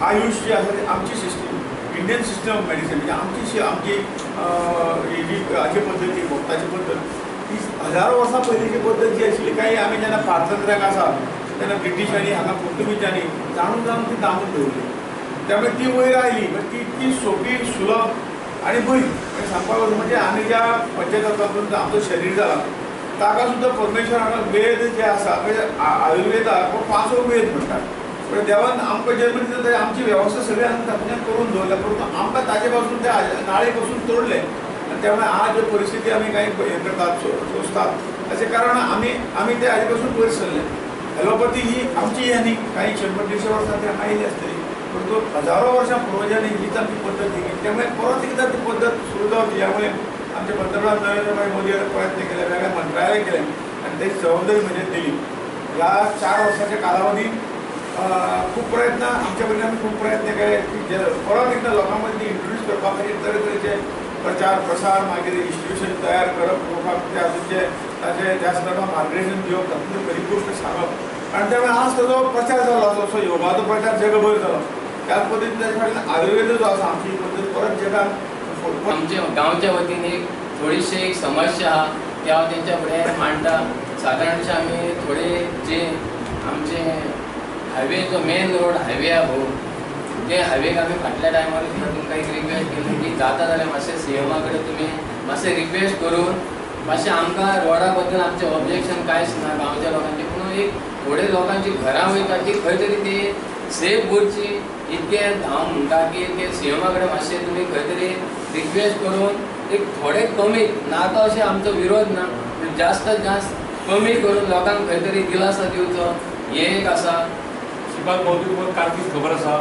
आयुश जी आसा ती आमची system, Indian system of medicine, म्हणजे आमची आमची ही जी हाची पद्दत, ही वखदाची पद्दत ही हजारो वर्सां पयलींची पद्दत जी आशिल्ली, काही आमी जेन्ना पारतंत्र्याक आसा तेन्ना ब्रिटिशांनी हांगा पोर्तुगीजांनी जाणून जाणून ती दामून दवरली, त्यामुळे ती वयर आयली. पण ती इतकी सोपी, सुलभ आनी बरी. म्हणजे सांगपाक वचून म्हणजे आमी ज्या पंचतत्वांतून आमचो शरीर जाला ताका सुद्दां परमेश्वरान वेद जे आसा, म्हणजे आयुर्वेदाक हो पांचवो वेद म्हणटात, पण देवान आमकां जल्म दिलो तरी आमची वेवस्था सगळी आमी तातूंतल्यान करून दवरल्या, परंतु आमकां ताजे पासून त्या नाळे पासून तोडले आनी त्यामुळे आज ज्यो परिस्थिती आमी कांय हें करतात, सोंसतात, ताचें कारण आमी आमी ते हाजे पासून पयस सरले. एलोपॅथी ही आमची आनी काही 100-150 वर्सां ती हांगा आयली आसतली, परंतु हजारो वर्सां पुर्वजांनी हीच आमची पद्दत ही, त्यामुळे परत एकदा ती पद्दत सुरू जावची ह्यामुळे आमचे पंतप्रधान नरेंद्रभाई मोदी यांनी प्रयत्न केले, वेगळ्या मंत्रालय केले आनी ताची जबाबदारी म्हणजे दिली. ह्या 4 वर्साच्या कालावधीत खूब प्रयत्न आमच्या वतीन आमी खूब प्रयत्न केले की जे परत एकदा लोकां मदीं ती इंट्रोड्यूस करपा खातीर तरेतरेचे प्रचार प्रसार, मागीर इन्स्टिट्युशन तयार करप, लोकांक त्या हातूंचे ताचे त्या संदर्भात मार्गदर्शन दिवप, तातूंतली खरी गोश्ट सांगप, आनी त्यामुळे आज ताजो प्रचार जाल्लो आसा. असो योगाचो प्रचार जगभर जालो, त्याच पद्दतीन ताच्या फाटल्यान आयुर्वेद जो आसा आमची पद्दत परत जगान. आमच्या गांवच्या वतीन एक थोडीशी एक समस्या आहा ती हांव तेंच्या फुडें मांडटा. सादारणशे आमी थोडे जे आमचे हायवे जो मेन रोड हायवे आहा भाऊ, ते हायवेक आमी फाटल्या टायमार सुद्दां तुमकां एक रिक्वेस्ट केली की जाता जाल्यार मातशें सीएमा कडेन तुमी मातशें रिक्वेस्ट करून मातशें आमकां रोडा बद्दल आमचें ऑब्जेक्शन कांयच ना गांवच्या लोकांचें, पूण एक थोडे लोकांची घरां वयता ती खंय तरी ती सेफ उरची इतकें हांव म्हणटा की ते सीएमा कडेन मातशें तुमी खंय तरी रिक्वेस्ट करून एक थोडे कमी, नाका अशें आमचो विरोध ना, पूण जास्त जास्त कमी करून लोकांक खंय तरी दिलासा दिवचो हें एक आसा. श्रीपाद भाऊ, तुमकां कारकीर्द खबर आसा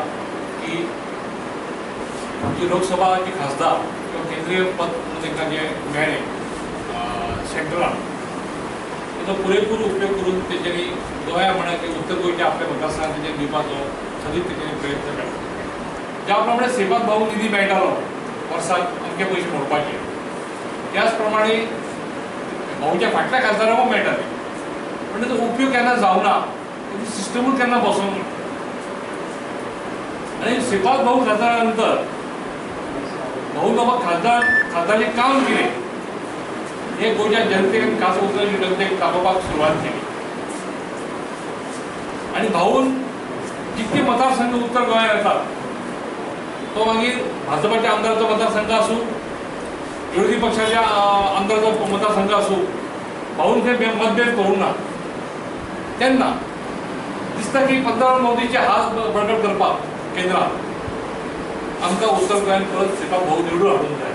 की आमची लोकसभा जी खासदार किंवा केंद्रीय पद म्हणून तांकां जें मेळ्ळें सेंट्रलान, ताचो पुरेपूर उपयोग करून तेंच्यांनी गोंया म्हणा की उत्तर गोंयच्या आपल्या मतदारसंघात तेंच्यांनी दिवपाचो सदींच तेंच्यांनी प्रयत्न केला. ज्या प्रमाणे श्रीपाद भाऊ निधी मेळटालो वर्साक अमके पयशे मोडपाचे, त्याच प्रमाणे भाऊच्या फाटल्या खासदारांक मेळटाले, पण ताचो उपयोग केन्ना जावना, ताची सिस्टमूच केन्ना बसोंक ना. आनी श्रीपाद भाऊ खासदारा नंतर भाऊ बाबा खासदाराचें काम कितें हें गोंयच्या जनतेक आनी खास उत्तर जनतेक दाखोवपाक सुरवात केली. आनी भाऊन जितके मतदारसंघ उत्तर गोंयांत येतात तो मागीर भाजपाच्या आमदाराचो मतदारसंघ आसूं, विरोधी पक्षाच्या आमदाराचो मतदारसंघ आसूं, भाऊन थंय मतभेद करूंक ना. तेन्ना दिसता की पंतप्रधान मोदीचे हात बळकट करपाक केंद्रात आमकां उत्तर गोंयांत परत श्रीपाद भाऊ निवडून हाडूंक जाय.